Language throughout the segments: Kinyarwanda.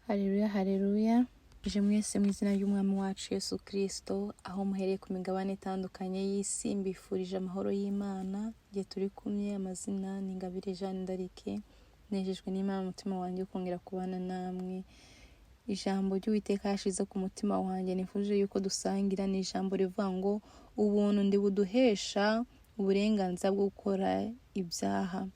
Haleluya, haleluya. Ije mwese mu izina ry'Umwami wacu Yesu Kristo, aho muhereye ku migabane itandukanye y'isi, mbifurije amahoro y'Imana. Igihe turi kumwe, amazina ni Ingabire Jeanne d'Arc. Nejejwe n'Imana umutima wanjye kongera kubana namwe. Ijambo ry'Uwiteka yashize ku mutima wanjye nifuje yuko dusangira ni ijambo rivuga ngo ubuntu ndibuduhesha uburenganzira bwo gukora ibyaha.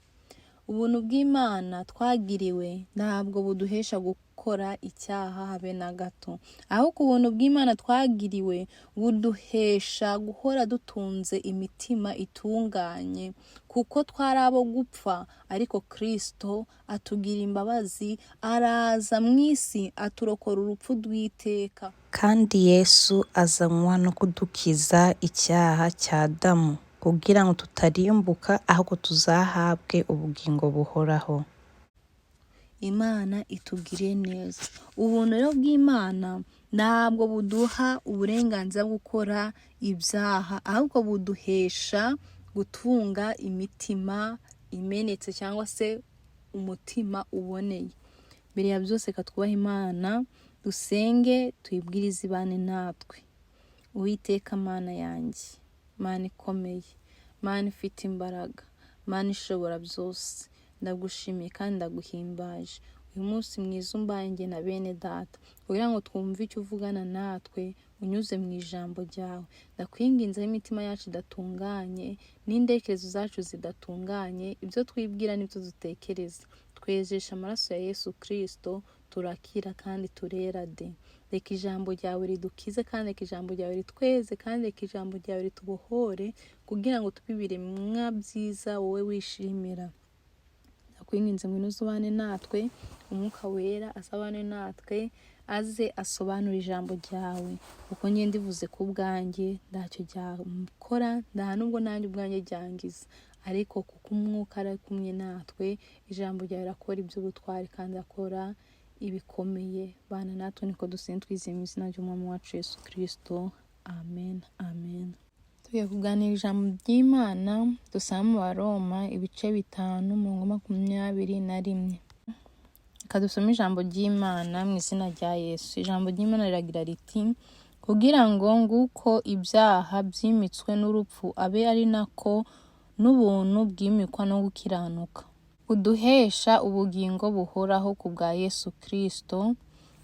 Ubuntu bw'Imana twagiriwe ntabwo buduhesha gukora icyaha habe na gato, ahubwo ubuntu bw'Imana twagiriwe buduhesha guhora dutunze imitima itunganye, kuko twari abo gupfa, ariko Kristo atugira imbabazi, araza mu isi aturokora urupfu rw'iteka. Kandi Yesu azanwa no kudukiza icyaha cya Adamu, kugira ngo tutarimbuka ahubwo tuzahabwe ubugingo buhoraho. Imana itugire neza. Ubuntu rero bw'Imana ntabwo buduha uburenganzira bwo gukora ibyaha, ahubwo buduhesha gutunga imitima imenetse cyangwa se umutima uboneye. Mbere ya byose reka twubahe Imana, dusenge, tuyibwirize ibane natwe. Uwiteka Mana yanjye, Mana ikomeye, Mana ifite imbaraga, Mana ishobora byose, ndagushimiye kandi ndaguhimbaje. Uyu munsi mwiza umbaye njye na bene data, kugira ngo twumve icyo uvugana natwe unyuze mu ijambo ryawe. Ndakwinginze aho imitima yacu idatunganye n'intekerezo zacu zidatunganye, ibyo twibwira n'ibyo dutekereza, twejesha amaraso ya Yesu Kristo, turakira kandi turera de. Reka ijambo ryawe ridukize, kandi reka ijambo ryawe ritweze, kandi reka ijambo ryawe ritubohore, kugira ngo tube ibiremwa byiza wowe wishimira. Ndakwinginze ngo uzubane natwe, Umwuka Wera azabane natwe, aze asobanure ijambo ryawe, kuko njye ndivuze ku bwanjye ntacyo ryakora, nta nubwo nanjye ubwanjye ryangiza, ariko kuko Umwuka ari kumwe natwe, ijambo ryawe rirakora iby'ubutwari kandi akora ibikomeye. Bana natwe, niko dusenga twizeye mu izina ry'Umwami wacu Yesu Kristo, amen, amen. Tugiye kuganira ijambo ry'Imana dusanga mu Baroma ibice 5, umurongo 21. Reka dusome ijambo ry'Imana mu izina rya Yesu. Ijambo ry'Imana riragira riti: kugira ngo nguko ibyaha byimitswe n'urupfu, abe ari nako n'ubuntu bwimikwa no gukiranuka, buduhesha ubugingo buhoraho ku bwa Yesu Kristo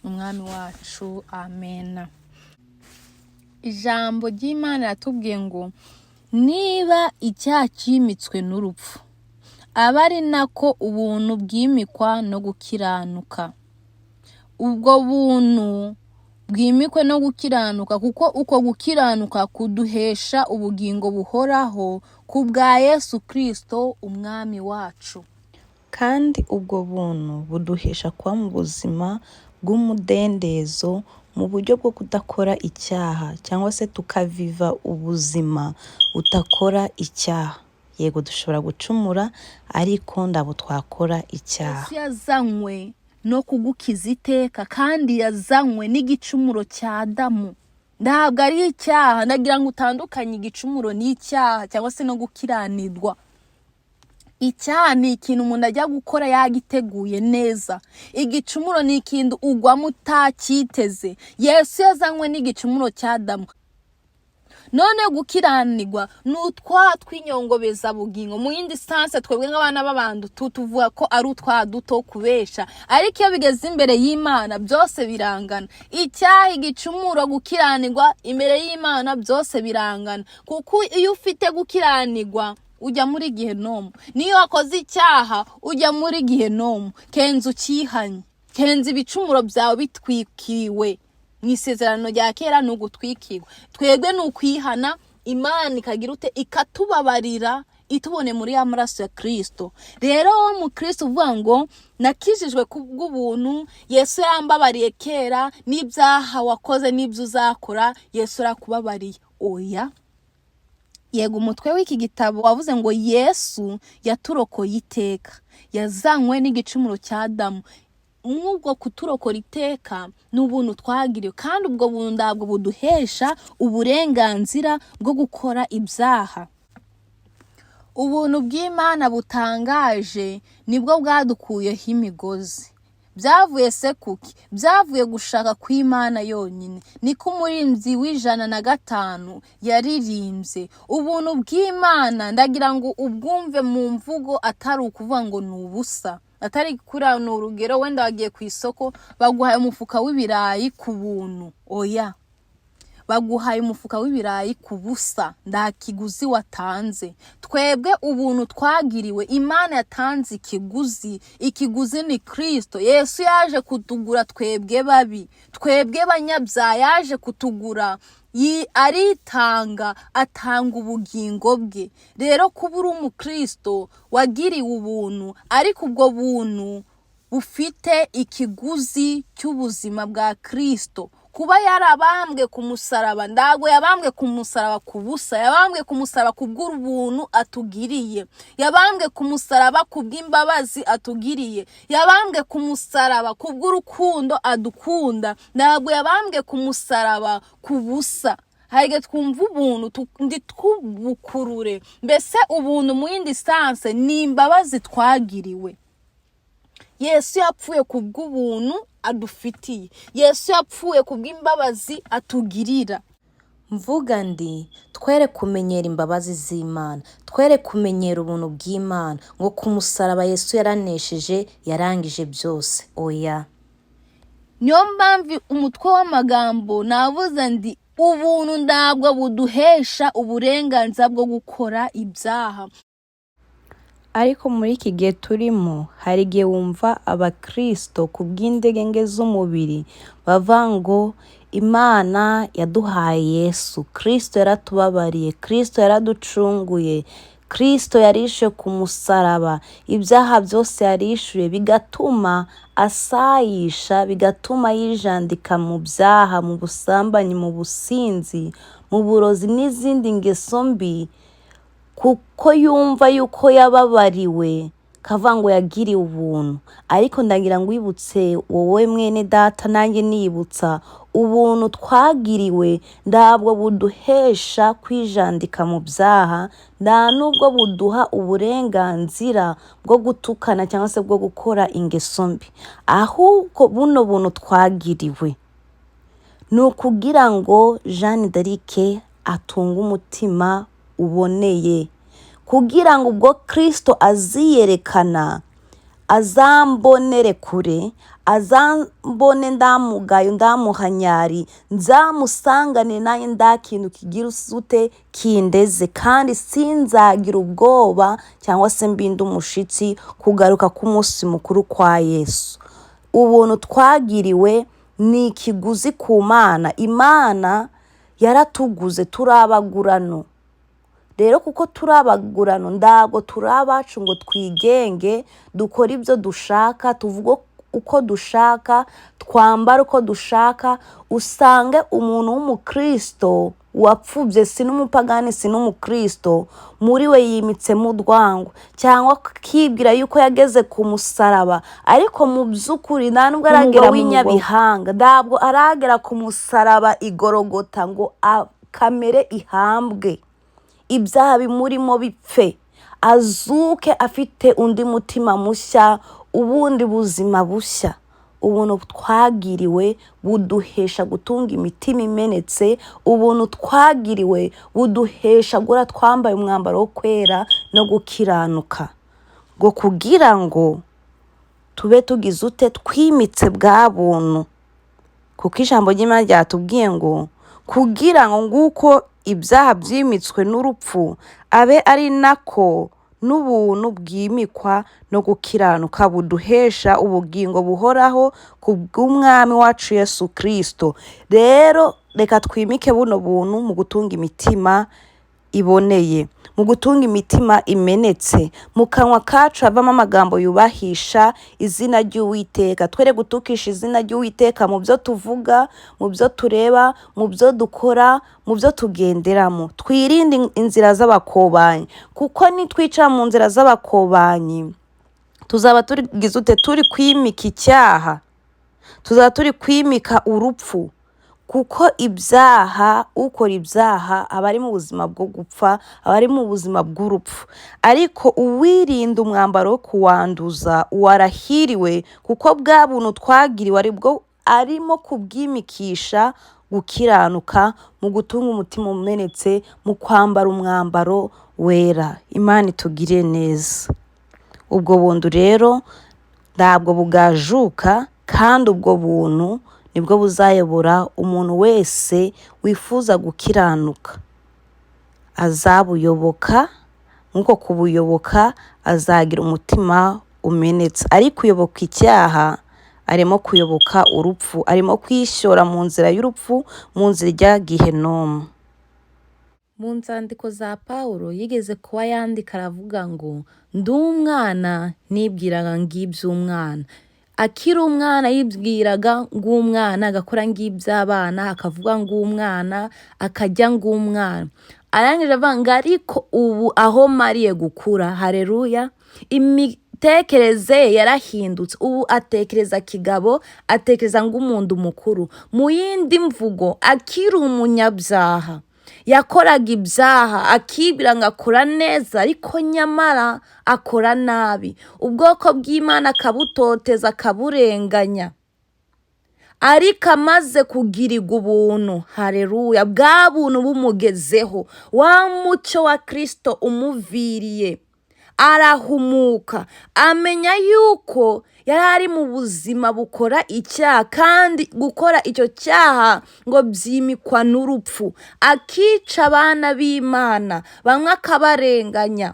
Umwami wacu, amena. Ijambo ry'Imana riratubwiye ngo niba icyaha cyimitswe n'urupfu, aba ari nako ubuntu bwimikwa no gukiranuka. Ubwo buntu bwimikwe no gukiranuka, kuko uko gukiranuka kuduhesha ubugingo buhoraho ku bwa Yesu Kristo Umwami wacu. Kandi ubwo buntu buduhesha kuba mu buzima bw'umudendezo mu buryo bwo kudakora icyaha, cyangwa se tukaviva ubuzima butakora icyaha. Yego dushobora gucumura, ariko ntabwo twakora icyaha. Yesu yazanywe no kugukiza iteka, kandi yazanywe n'igicumuro cya Adamu. Ntabwo ari icyaha. Ndagira ngo utandukanye igicumuro n'icyaha cyangwa se no gukiranirwa. Icyaha ni ikintu umuntu ajya gukora yagiteguye neza. Igicumuro ni ikintu ugwamo utacyiteze. Yesu yazanywe n'igicumuro cya Adamu. None gukiranirwa ni utwa tw'inyongobezabugingo. Mu yindi sens, twebwe nk'abana b'abantu tuvuga ko ari utwa duto kubesha, ariko iyo bigeze imbere y'Imana byose birangana. Icyaha, igicumuro, gukiranirwa, imbere y'Imana byose birangana, kuko iyo ufite gukiranirwa ujya muri gihenomu, niyo wakoze icyaha ujya muri gihenomu. Kenza ukihanye, kenza ibicumuro byawe bitwikiwe. Mu isezerano rya kera ni ugutwikirwa, twebwe ni ukwihana, Imana ikagira ute? Ikatubabarira, itubone muri ya maraso ya Kristo. Rero wowe mu Kristo uvuga ngo nakijijwe kubw'ubuntu, Yesu yambabariye kera, n'ibyaha wakoze n'ibyo uzakora Yesu arakubabariye, oya. Yego, umutwe w'iki gitabo wavuze ngo Yesu yaturokoye iteka, yazanywe n'igicumuro cya Adamu. Nk'ubwo kuturokora iteka ni ubuntu twagiriwe, kandi ubwo buntu ntabwo buduhesha uburenganzira bwo gukora ibyaha. Ubuntu bw'Imana butangaje nibwo bwadukuyeho imigozi, Byavuye se kuki? Byavuye gushaka kw'Imana yonyine. Niko umuririmbyi w'105 yaririmbye. Ubuntu bw'Imana ndagira ngo ubwumve mu mvugo atari ukuvuga ngo ni ubusa, atari kuriya. Ni urugero, wenda wagiye ku isoko, baguhaye umufuka w'ibirayi ku buntu. Oya, baguhaye umufuka w'ibirayi ku busa, nta kiguzi watanze. Twebwe ubuntu twagiriwe, Imana yatanze ikiguzi. Ikiguzi ni Kirisito Yesu. Yaje kutugura twebwe babi, twebwe banyabyaha. Yaje kutugura, aritanga, atanga ubugingo bwe. Rero kuba uri umukristo, wagiriwe ubuntu, ariko ubwo buntu bufite ikiguzi cy'ubuzima bwa Kirisito. Kuba yarabambwe ku musaraba, ntabwo yabambwe ku musaraba ku busa. Yabambwe ku musaraba ku bw'ubuntu atugiriye, yabambwe ku musaraba ku bw'imbabazi atugiriye, yabambwe ku musaraba ku bw'urukundo adukunda. Ntabwo yabambwe ku musaraba ku busa. Hari igihe twumva ubuntu ntitubukurure. Mbese ubuntu mu yindi sens ni imbabazi twagiriwe. Yesu yapfuye ku bw'ubuntu adufitiye. Yesu yapfuye ku bw'imbabazi atugirira. Mvuga ndi twere kumenyera imbabazi z'Imana, twere kumenyera ubuntu bw'Imana, ngo ku musaraba Yesu yaranesheje, yarangije byose. Oya. Niyo mpamvu umutwe w'amagambo navuze ndi ubuntu ntabwo buduhesha uburenganzira bwo gukora ibyaha. Ariko muri iki gihe turimo, hari igihe wumva abakirisito ku bw'intege nke z'umubiri bavuga ngo Imana yaduhaye Yesu Kirisito, yaratubabariye, Kirisito yaraducunguye, Kirisito yarishe ku musaraba, ibyaha byose yarishyuye, bigatuma asayisha, bigatuma yijandika mu byaha, mu busambanyi, mu businzi, mu burozi n'izindi ngeso mbi, kuko yumva yuko yababariwe, kavuga ngo yagiriwe ubuntu. Ariko ndagira ngo wibutse wowe mwene data, nanjye niyibutsa, ubuntu twagiriwe ntabwo buduhesha kwijandika mu byaha, nta nubwo buduha uburenganzira bwo gutukana cyangwa se bwo gukora ingeso mbi. Ahubwo buno buntu twagiriwe ni ukugira ngo Jeanne d'Arc atunge umutima uboneye, kugira ngo ubwo Kirisito aziyerekana azambonere kure, azambone ndamugayo, ndamuhanyari, nzamusangane nanjye nda kintu kigira usute kindeze, kandi sinzagira ubwoba cyangwa se mbinde umushitsi kugaruka k'umunsi mukuru kwa Yesu. Ubuntu twagiriwe ni ikiguzi ku Mana. Imana yaratuguze, turi abagurano. Rero kuko turi abagurano, ntabwo turi abacu ngo twigenge, dukore ibyo dushaka, tuvuge uko dushaka, twambare uko dushaka. Usange umuntu w'umukristo wapfubye, si n'umupagani, si n'umukristo, muri we yimitsemo urwango, cyangwa akibwira yuko yageze ku musaraba, ariko mu by'ukuri nta nubwo aragera mu w'inyabihanga, ntabwo aragera ku musaraba igorogota ngo kamere ihambwe, ibyaha bimurimo bipfe, azuke afite undi mutima mushya, ubundi buzima bushya. Ubuntu twagiriwe buduhesha gutunga imitima imenetse. Ubuntu twagiriwe buduhesha guhora twambaye umwambaro wo kwera no gukiranuka, ngo kugira ngo tube tugize ute? Twimitse bwa buntu, kuko ijambo ry'Imana ryatubwiye ngo kugira ngo nguko ibyaha byimitswe n'urupfu, abe ari nako n'ubuntu bwimikwa no gukiranuka, buduhesha ubugingo buhoraho ku bw'Umwami wacu Yesu Kirisito. Rero reka twimike buno buntu mu gutunga imitima iboneye, mu gutunga imitima imenetse. Mu kanwa kacu havamo amagambo yubahisha izina ry'Uwiteka. Twere gutukisha izina ry'Uwiteka mu byo tuvuga, mu byo tureba, mu byo dukora, mu byo tugenderamo. Twirinde inzira z'abakobanyi, kuko nitwicara mu nzira z'abakobanyi tuzaba turigize ute? Turi kwimika icyaha, tuzaba turi kwimika urupfu. Kuko ibyaha, ukora ibyaha aba ari mu buzima bwo gupfa, aba ari mu buzima bw'urupfu. Ariko uwirinda umwambaro wo kuwanduza, uwo arahiriwe, kuko bwa buntu twagiriwe aribwo arimo kubwimikisha gukiranuka, mu gutunga umutima umenetse, mu kwambara umwambaro wera. Imana itugirire neza. Ubwo buntu rero ntabwo bugajuka, kandi ubwo buntu nibwo buzayobora umuntu wese wifuza gukiranuka. Azabuyoboka, nk'uko kubuyoboka azagira umutima umenetse. Ariko uyoboka icyaha arimo kuyoboka urupfu, arimo kwishyora mu nzira y'urupfu, mu nzira ijya Gihenomu. Mu nzandiko za Pawulo yigeze kuba yandika aravuga ngo ndi umwana nibwiraga ng'iby'umwana. Akiri umwana yibwiraga ng'umwana, agakora ng'iby'abana, akavuga ng'umwana, akajya ng'umwana. Arangije avuga ngo ariko ubu aho mariye gukura, hareruya, imitekerereze ye yarahindutse. Ubu atekereza kigabo, atekereza ng'umuntu mukuru. Mu yindi mvugo, akiri umunyabyaha yakoraga ibyaha akibwira ngo akora neza, ariko nyamara akora nabi. Ubwoko bw'Imana akabutoteza, akaburenganya. Ariko amaze kugirirwa ubuntu, hareruya, bwa buntu bumugezeho, wa mucyo wa Kristo umuviriye, arahumuka, amenya yuko yari ari mu buzima bukora icyaha, kandi gukora icyo cyaha ngo byimikwa n'urupfu, akica abana b'Imana, bamwe akabarenganya.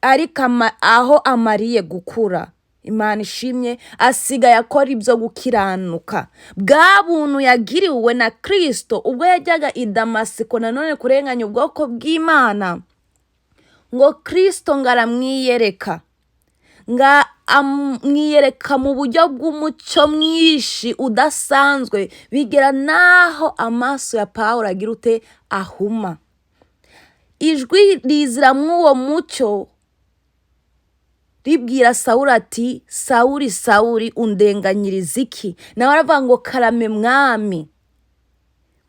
Ariko aho amariye gukura, Imana ishimye, asigaye akora ibyo gukiranuka. Bwa buntu yagiriwe na Kristo ubwo yajyaga i Damasiko nanone kurenganya ubwoko bw'Imana, ngo Kristo ngo aramwiyereka, ngo amwiyereka mu buryo bw'umucyo mwinshi udasanzwe, bigera n'aho amaso ya Pawulo agira ute ahuma. Ijwi rizira mw'uwo mucyo ribwira Sawuli ati Sawuli, Sawuli, undenganyiriza iki? Nawe aravuga ngo karame mwami,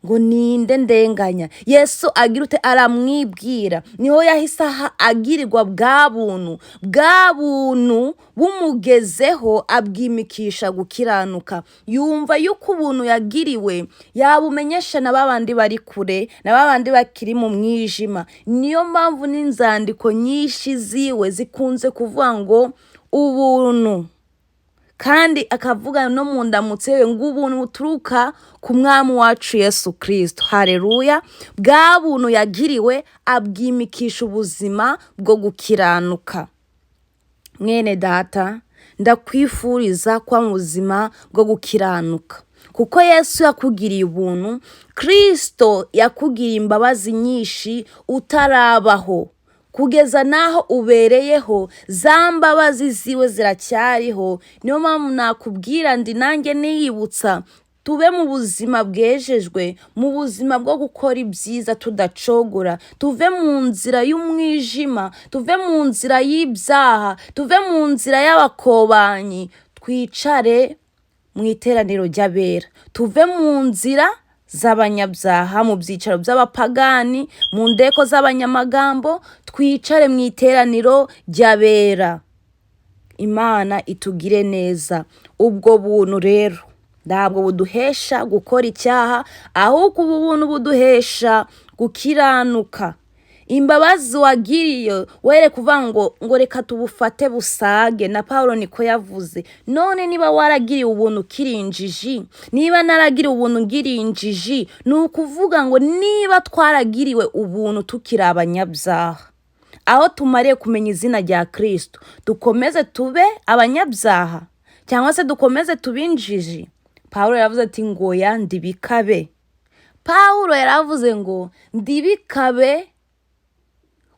ngo ninde ndenganya? Yesu agira ute aramwibwira. Niho yahise aha agirirwa bwa buntu, bwa buntu bumugezeho abwimikisha gukiranuka. Yumva yuko ubuntu yagiriwe yabumenyesha na babandi bari kure, na babandi bakiri mu mwijima. Niyo mpamvu n'inzandiko nyinshi ziwe zikunze kuvuga ngo ubuntu, kandi akavuga no mu ndamutso ye ngo ubuntu buturuka ku mwami wacu Yesu Kristo, hareruya. Bwa buntu yagiriwe abwimikisha ubuzima bwo gukiranuka. Mwene data, ndakwifuriza kuba mu buzima bwo gukiranuka, kuko Yesu yakugiriye ubuntu, Kristo yakugiriye imbabazi nyinshi utarabaho, kugeza n'aho ubereyeho, za mbabazi ziwe ziracyariho. Niyo mpamvu nakubwira ndi nanjye niyibutsa, tube mu buzima bwejejwe, mu buzima bwo gukora ibyiza tudacogora, tuve mu nzira y'umwijima, tuve mu nzira y'ibyaha, tuve mu nzira y'abakobanyi, twicare mu iteraniro ry'abera, tuve mu nzira z'abanyabyaha, mu byicaro by'abapagani, mu ndeko z'abanyamagambo, twicare mu iteraniro ry'abera. Imana itugire neza. Ubwo buntu rero ntabwo buduhesha gukora icyaha, ahubwo ubu buntu buduhesha gukiranuka. Imbabazi wagiriye were kuvuga ngo reka tubufate busage, na Pawulo niko yavuze. None niba waragiriwe ubuntu ukiri injiji, niba naragiriwe ubuntu ngiri injiji, ni ukuvuga ngo niba twaragiriwe ubuntu tukiri abanyabyaha, aho tumariye kumenya izina rya Kristo, dukomeze tube abanyabyaha cyangwa se dukomeze tube injiji? Pawulo yaravuze ati ngoya ndibikabe. Pawulo yaravuze ngo ndibikabe,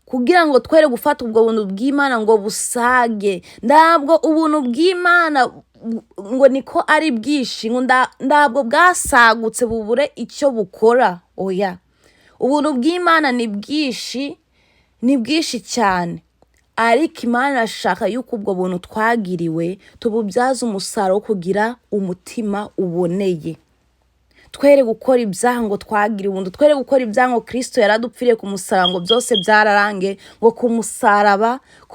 kugira ngo twere gufata ubwo buntu bw'Imana ngo busage. Ntabwo ubuntu bw'Imana ngo niko ari bwinshi, ngo ntabwo bwasagutse bubure icyo bukora. Oya, ubuntu bw'Imana ni bwinshi, ni bwinshi cyane. Ariko Imana irashaka yuko ubwo buntu twagiriwe tububyaza umusaruro wo kugira umutima uboneye. Twere gukora ibyaha ngo twagire ubuntu, twere gukora ibyaha ngo Kirisito yaradupfiriye ku musaraba, ngo byose byararangiye, ngo ku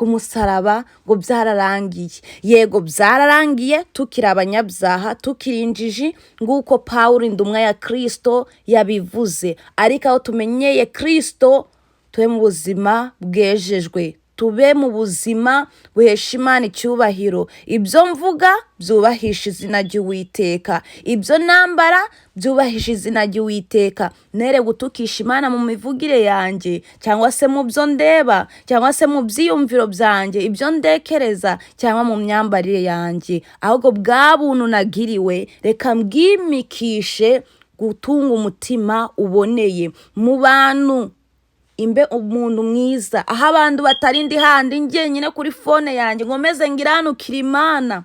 musaraba ngo byararangiye. Yego, byararangiye tukiri abanyabyaha, tukiri injiji, nguko Pawulo indumwa ya Kirisito yabivuze. Ariko aho tumenyeye Kirisito, tube mu buzima bwejejwe, tube mu buzima buhesha Imana icyubahiro. Ibyo mvuga byubahisha izina ry'Uwiteka, ibyo nambara byubahisha izina ry'Uwiteka. Nere gutukisha Imana mu mivugire yanjye, cyangwa se mu byo ndeba, cyangwa se mu byiyumviro byanjye, ibyo ndekereza, cyangwa mu myambarire yanjye. Ahubwo bwa buntu nagiriwe, reka mbwimikishe gutunga umutima uboneye mu bantu, imbe umuntu mwiza aho abantu batari, ndi handi njyenyine kuri phone yanjye, nkomeze ngiranukire Imana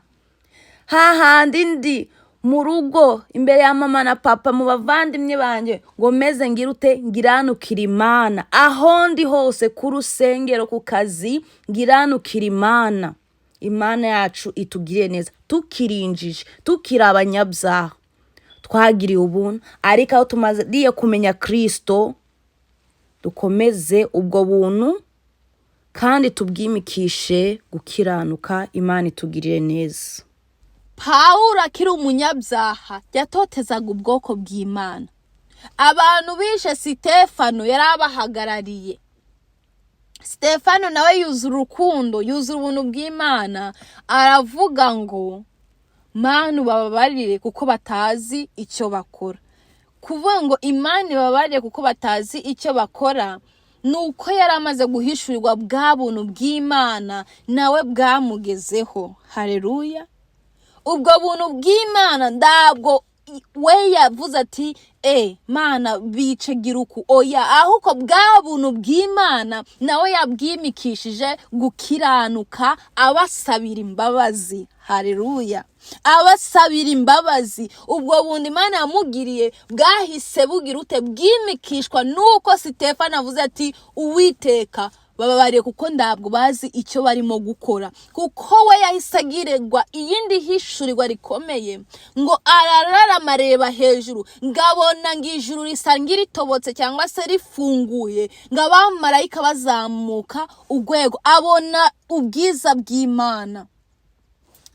hahandi ndi mu rugo, imbere ya mama na papa, mu bavandimwe banjye, ngo meze ngire ute? Ngiranukire Imana aho ndi hose, ku rusengero, ku kazi, ngiranukire Imana. Imana yacu itugiriye neza. Tukirinjije, tukiri abanyabyaha, twagiriye ubuntu. Ariko aho tumariye kumenya Kirisito, dukomeze ubwo buntu kandi tubwimikishe gukiranuka. Imana itugirire neza. Pawulo akiri umunyabyaha yatotezaga ubwoko bw'Imana. Abantu bishe Sitefano yari abahagarariye. Sitefano nawe yuzura urukundo, yuzura ubuntu bw'Imana, aravuga ngo: "Mana, ubababarire kuko batazi icyo bakora." Kuvuga ngo Imana ibabarire kuko batazi icyo bakora, ni uko yari amaze guhishurirwa bwa buntu bw'Imana, nawe bwamugezeho. Hareruya! Ubwo buntu bw'Imana, ntabwo we yavuze ati: "E Mana, bice, gira uku." Oya, ahubwo bwa buntu bw'Imana nawe yabwimikishije gukiranuka, abasabira imbabazi. Hareruya! Abasabira imbabazi. Ubwo buntu Imana yamugiriye bwahise bugira ute? Bwimikishwa nuko Sitefano avuze ati: "Uwiteka, bababariye kuko ntabwo bazi icyo barimo gukora." Kuko we yahise agirirwa iyindi hishurirwa rikomeye, ngo arararama areba hejuru, ngabona ngo ijuru risa nk'iritobotse cyangwa se rifunguye, ngo abamarayika bazamuka urwego, abona ubwiza bw'Imana,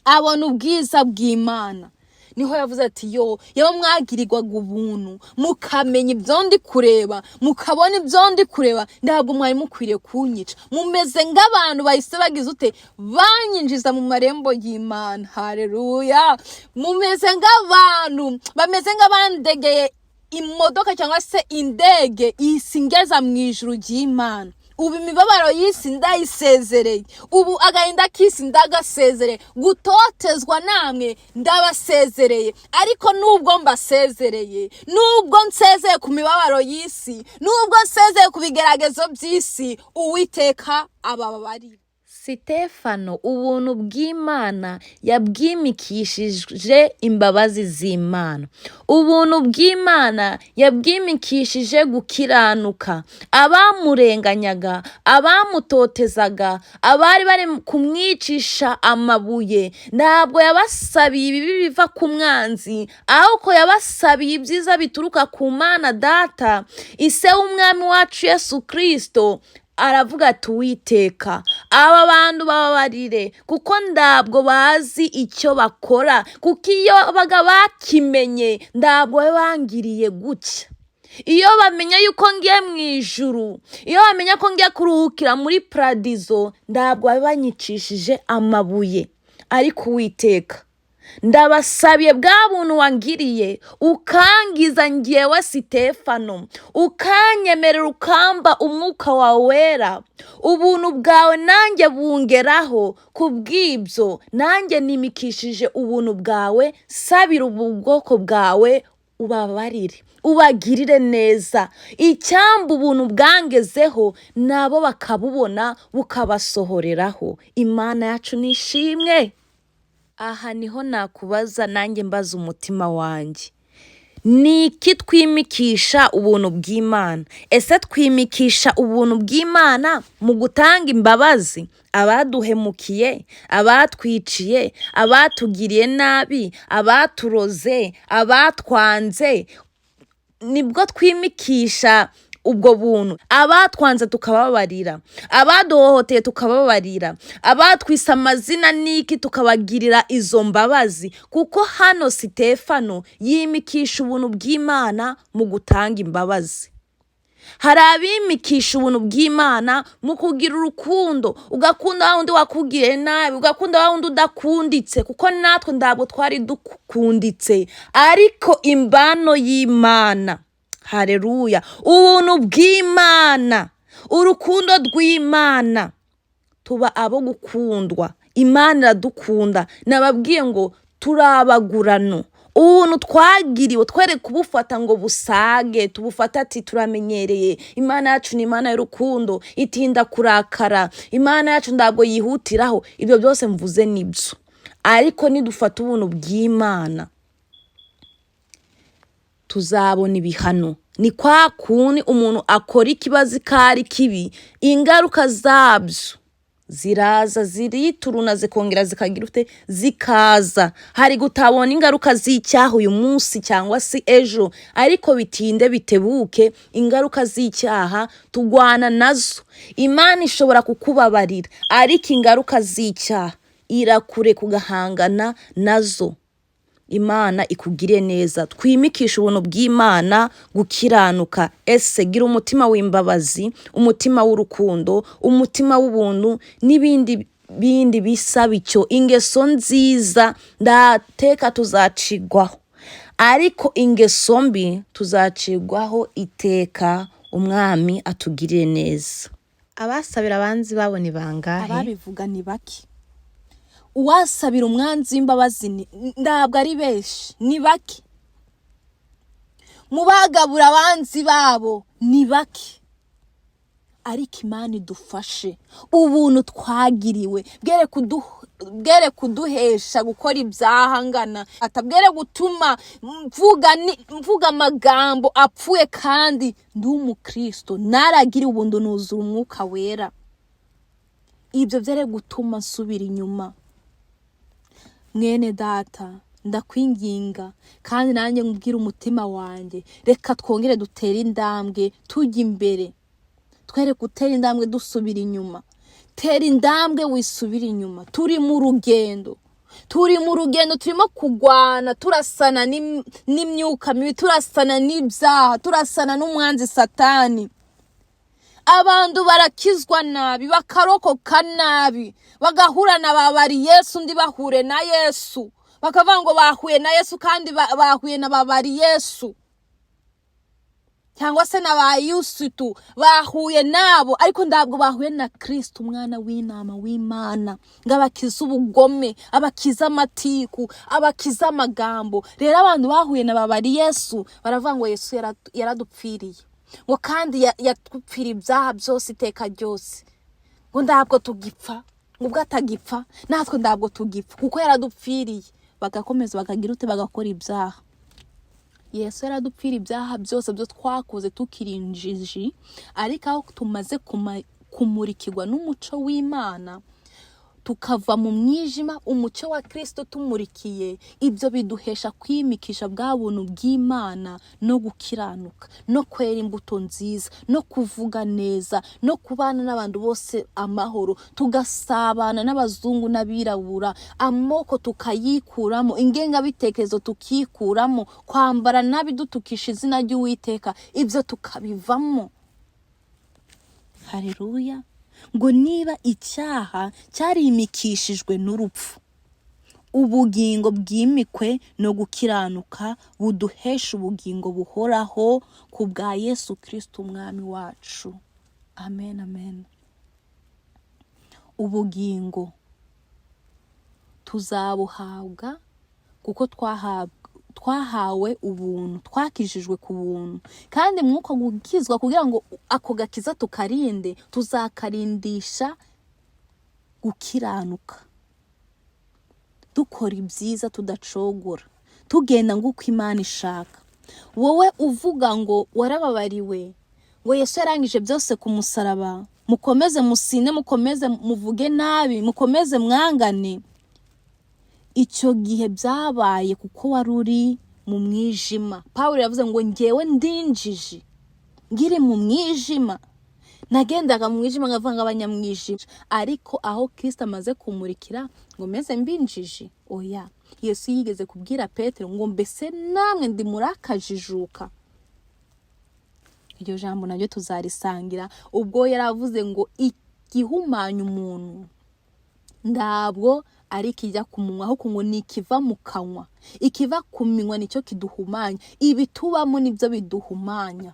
abona ubwiza bw'Imana. Niho yavuze ati: "Yo, yaba mwagirirwaga ubuntu mukamenya ibyo ndi kureba, mukabona ibyo ndi kureba, ntabwo mwari mukwiriye kunyica. Mumeze nk'abantu bahise bagize ute? Banyinjiza mu marembo y'Imana." Hareruya! Mumeze nk'abantu bameze nk'abandegeye imodoka cyangwa se indege isingeza mu ijuru ry'Imana. Ubu imibabaro y'isi ndayisezereye, ubu agahinda k'isi ndagasezereye, gutotezwa namwe ndabasezereye. Ariko nubwo mbasezereye, nubwo nsezeye ku mibabaro y'isi, nubwo nsezeye ku bigeragezo by'isi, Uwiteka abababarira. Sitefano ubuntu bw'Imana yabwimikishije imbabazi z'Imana, ubuntu bw'Imana yabwimikishije gukiranuka. Abamurenganyaga, abamutotezaga, abari bari kumwicisha amabuye, ntabwo yabasabiye ibibi biva ku mwanzi, ahubwo yabasabiye ibyiza bituruka ku Mana Data, ise w'Umwami wacu Yesu Kirisito. Aravuga ati: "Uwiteka, aba bantu bababarire kuko ntabwo bazi icyo bakora, kuko iyo baga bakimenye ntabwo baba bangiriye gutya. Iyo bamenya yuko ngiye mu ijuru, iyo bamenya ko ngiye kuruhukira muri paradizo, ntabwo baba banyicishije amabuye. Ariko Uwiteka, ndabasabiye bwa buntu wangiriye, ukangiza ngewe Sitefano, ukanyemerera, ukamba umwuka wawe wera, ubuntu bwawe nanjye bungeraho. Ku bw'ibyo nanjye nimikishije ubuntu bwawe, sabira ubu bwoko bwawe, ubabarire, ubagirire neza. Icyamba ubuntu bwangezeho nabo bakabubona, bukabasohoreraho." Imana yacu nishimwe. Aha niho nakubaza nanjye mbaza umutima wanjye. Ni iki twimikisha ubuntu bw'Imana? Ese twimikisha ubuntu bw'Imana mu gutanga imbabazi abaduhemukiye, abatwiciye, abatugiriye nabi, abaturoze, abatwanze? Nibwo twimikisha ubwo buntu? Abatwanze tukababarira, abaduhohoteye tukababarira, abatwise amazina n'iki tukabagirira izo mbabazi, kuko hano Sitefano yimikisha ubuntu bw'Imana mu gutanga imbabazi. Hari abimikisha ubuntu bw'Imana mu kugira urukundo, ugakunda wa wundi wakugiriye nabi, ugakunda wa wundi udakunditse, kuko natwe ntabwo twari dukunditse, ariko imbano y'Imana, hareruya, ubuntu bw'Imana, urukundo rw'Imana, tuba abo gukundwa. Imana iradukunda. Nababwiye ngo turabagurano. Ubuntu twagiriwe twere kubufata ngo busage, tubufate ati turamenyereye. Imana yacu ni Imana y'urukundo, itinda kurakara. Imana yacu ntabwo yihutiraho. Ibyo byose mvuze nibyo, ariko nidufata ubuntu bw'Imana tuzabona ibihano. Ni kwa kundi umuntu akora ikibazo ko ari kibi, ingaruka zabyo ziraza, zirituruna, zikongera zikagira ute, zikaza. Hari gutabona ingaruka z'icyaha uyu munsi cyangwa se ejo, ariko bitinde bitebuke ingaruka z'icyaha tugwana nazo. Imana ishobora kukubabarira, ariko ingaruka z'icyaha irakureka ugahangana nazo. Imana ikugire neza. Twimikishe ubuntu bw'Imana gukiranuka. Ese gira umutima w'imbabazi, umutima w'urukundo, umutima w'ubuntu n'ibindi bindi bisa bityo, ingeso nziza. Ndateka tuzacigwaho, ariko ingeso mbi tuzacigwaho iteka. Umwami atugirire neza. Abasabira abanzi babo ni bangahe? Ababivuga ni bake. Uwasabira umwanzi w'imbabazi ntabwo ari benshi, ni bake. Mu bagabura abanzi babo ni bake. Ariko Imana idufashe, ubuntu twagiriwe bwere kuduhesha gukora ibyaha ngana, atabwere gutuma mvuga amagambo apfuye kandi ndi umukristo, naragiriwe ubuntu nuzura Umwuka Wera. Ibyo byere gutuma nsubira inyuma. Mwene data, ndakwinginga kandi nanjye nkubwire umutima wanjye, reka twongere dutere intambwe tujya imbere, twere gutera intambwe dusubira inyuma. Tera intambwe wisubira inyuma. Turi mu rugendo, turi mu rugendo, turimo kugwana, turasana n'imyuka mibi, turasana n'ibyaha, turasana n'umwanzi Satani. Abantu barakizwa nabi, bakarokoka nabi, bagahura na ba bari Yesu, undi bahure na Yesu, bakavuga ngo bahuye na Yesu kandi bahuye na ba bari Yesu cyangwa se na ba Yusutu. Bahuye nabo, ariko ntabwo bahuye na Kristo, umwana w'intama w'Imana, ngo abakize ubugome, abakize amatiku, abakize amagambo. Rero abantu bahuye na ba bari Yesu baravuga ngo Yesu yaradupfiriye, ngo kandi yatupfiriye ibyaha byose iteka ryose, ngo ntabwo tugipfa, ngo ubwo atagipfa natwe ntabwo tugipfa kuko yaradupfiriye. Bagakomeza bakagira ute? Bagakora ibyaha. Yesu yaradupfira ibyaha byose byo twakoze tukiri injiji, ariko aho tumaze kumurikirwa n'umuco w'Imana, tukava mu mwijima, umucyo wa Kristo tumurikiye, ibyo biduhesha kwimikisha bwa buntu bw'Imana no gukiranuka, no kwera imbuto nziza, no kuvuga neza, no kubana n'abantu bose amahoro, tugasabana n'abazungu n'abirabura, amoko tukayikuramo, ingengabitekerezo tukikuramo, kwambara nabi dutukisha izina ry'Uwiteka, ibyo tukabivamo. Hareruya! Ngo niba icyaha cyarimikishijwe n'urupfu, ubugingo bwimikwe no gukiranuka buduhesha ubugingo buhoraho ku bwa Yesu Kristo Umwami wacu. Amen, amen. Ubugingo tuzabuhabwa kuko twahawe ubuntu, twakijijwe ku buntu. Kandi mwuko gukizwa, kugira ngo ako gakiza tukarinde, tuzakarindisha gukiranuka, dukora ibyiza, tudacogora, tugenda nk'uko Imana ishaka. Wowe uvuga ngo warababariwe, ngo Yesu yarangije byose ku musaraba, mukomeze musine, mukomeze muvuge nabi, mukomeze mwangane. Icyo gihe byabaye kuko wari uri mu mwijima. Pawulo yavuze ngo ngewe ndinjiji ngiri mu mwijima, nagendaga mu mwijima nkavuga ngo abanyamwijima, ariko aho Kristo amaze kumurikira ngo meze mbinjiji. Oya, Yesu yigeze kubwira Petero ngo mbese namwe ndi murakajijuka. Iryo jambo naryo tuzarisangira. Ubwo yaravuze ngo igihumanya umuntu ntabwo ari ikijya ku munwa, ahubwo ngo ni ikiva mu kanwa. Ikiva ku minwa nicyo kiduhumanya, ibitubamo nibyo biduhumanya.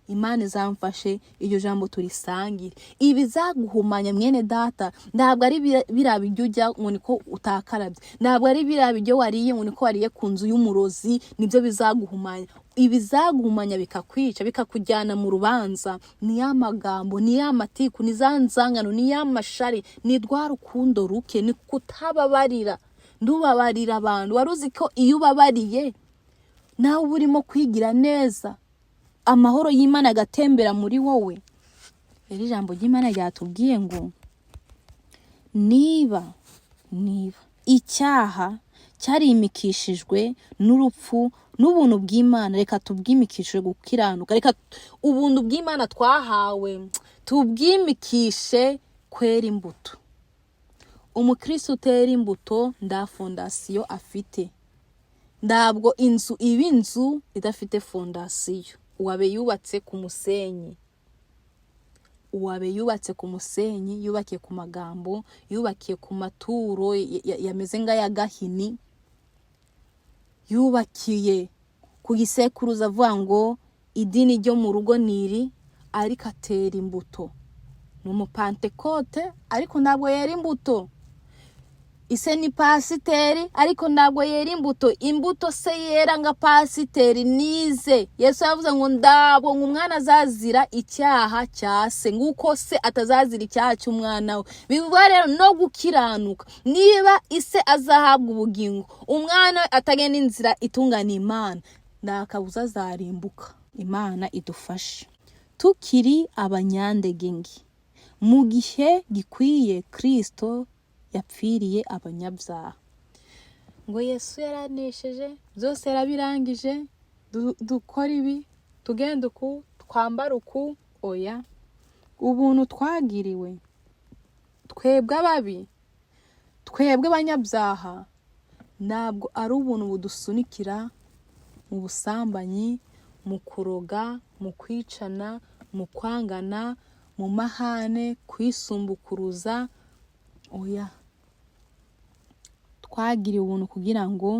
Imana izamfashe iryo jambo turisangire. Ibizaguhumanya mwene data ntabwo ari biriya biryo ujya ngo niko utakarabye, ntabwo ari biriya biryo wariye ngo niko wariye ku nzu y'umurozi, nibyo bizaguhumanya. Ibizaguhumanya bikakwica, bikakujyana mu rubanza, ni ya magambo, ni ya matiku, ni za nzangano, ni ya mashari, ni rwa rukundo ruke, ni kutababarira. Ndubabarira abantu. Wari uzi ko iyo ubabariye nawe uba urimo kwigira neza, amahoro y'Imana agatembera muri wowe? Rero ijambo ry'Imana ryatubwiye ngo niba icyaha cyarimikishijwe n'urupfu, n'ubuntu bw'Imana reka tubwimikishe gukiranuka. Reka ubuntu bw'Imana twahawe tubwimikishe kwera imbuto. Umukristo utera imbuto nda fondasiyo afite. Ntabwo inzu iba inzu idafite fondasiyo. Uwabe yubatse ku musenyi, uwabe yubatse ku musenyi, yubakiye ku magambo, yubakiye ku maturo yameze nk'aya gahini, yubakiye ku gisekuruza avuga ngo idini ryo mu rugo ni iri, ariko atera imbuto. Ni umupantekote ariko ntabwo yera imbuto. Ise ni pasiteri ariko ntabwo yera imbuto. Imbuto se yera nka pasiteri nize. Yesu yavuze ngo ndabwo ngo umwana azazira icyaha cya se, nguko se atazazira icyaha cy'umwana we. Bivuga rero no gukiranuka, niba ise azahabwa ubugingo, umwana we atagenda inzira itungana Imana, nta kabuza azarimbuka. Imana idufashe. Tukiri abanyandegenge, mu gihe gikwiye Kristo yapfiriye abanyabyaha. Ngo Yesu yaranesheje byose, yarabirangije, dukora ibi, tugenda uku, twambara uku. Oya, ubuntu twagiriwe twebwe ababi, twebwe abanyabyaha, ntabwo ari ubuntu budusunikira mu busambanyi, mu kuroga, mu kwicana, mu kwangana, mu mahane, kwisumbukuruza. Oya, twagiriwe ubuntu kugira ngo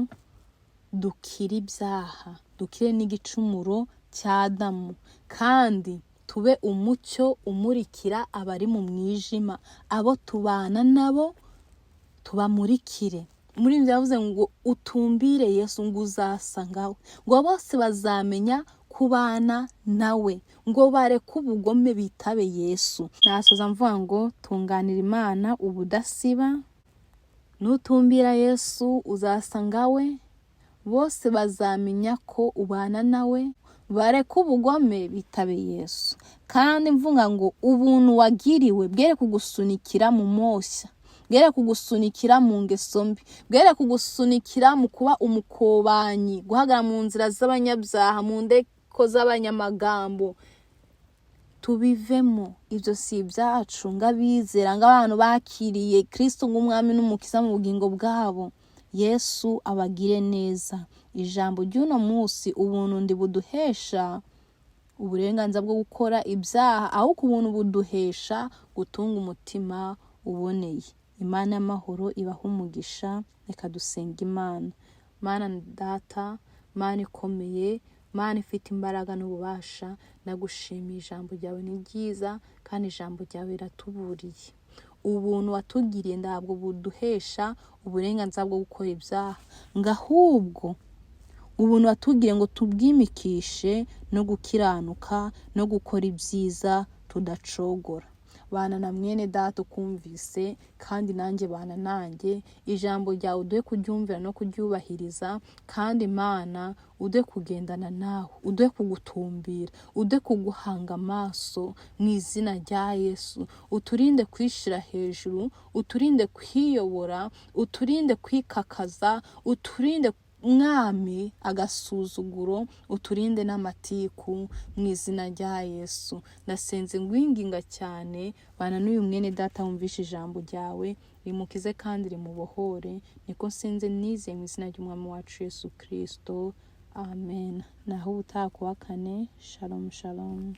dukire ibyaha, dukire n'igicumuro cya Adamu, kandi tube umucyo umurikira abari mu mwijima, abo tubana nabo tubamurikire. Muri ibyo yavuze ngo utumbire Yesu ngo uzasa nkawe, ngo bose bazamenya kubana nawe, ngo bareke ubugome bitabe Yesu. Nasoza mvuga ngo tunganira Imana ubudasiba, nutumbira Yesu uzasa nkawe, bose bazamenya ko ubana nawe, bareke ubugome bitabe Yesu. Kandi mvuga ngo ubuntu wagiriwe bwere kugusunikira mu moshya, bwere kugusunikira mu ngeso mbi, bwere kugusunikira mu kuba umukobanyi, guhagarara mu nzira z'abanyabyaha, mu ndeko z'abanyamagambo. Tubivemo, ibyo si ibyacu ng'abizera, ng'abantu bakiriye Kristo nk'umwami n'umukiza mu bugingo bwabo. Yesu abagire neza. Ijambo ry'uno munsi: ubuntu ndi buduhesha uburenganzira bwo gukora ibyaha, ahubwo ubuntu buduhesha gutunga umutima uboneye. Imana y'amahoro ibaha umugisha. Reka dusenga Imana. Mana Data, Mana ikomeye, Mana ifite imbaraga n'ububasha, ndagushimiye. Ijambo ryawe ni ryiza kandi ijambo ryawe riratuburiye. Ubuntu watugiriye ntabwo buduhesha uburenganzira bwo gukora ibyaha, ngo ahubwo ubuntu watugiriye ngo tubwimikishe no gukiranuka no gukora ibyiza tudacogora. Bana na mwene data ukumvise, kandi nanjye bana nanjye. Ijambo ryawe uduhe kuryumvira no kuryubahiriza, kandi Imana uduhe kugendana nawe, uduhe kugutumbira, uduhe kuguhanga amaso mu izina rya Yesu. Uturinde kwishira hejuru, uturinde kwiyobora, uturinde kwikakaza, uturinde Mwami agasuzuguro, uturinde n'amatiku mu izina rya Yesu. Ndasenze ngwinginga cyane, bana n'uyu mwene data wumvishe ijambo ryawe, rimukize kandi rimubohore. Niko nsenze nizeye mu izina ry'Umwami wacu Yesu Kristo, amen. Naho ubutaha kuwa kane. Shalom shalom.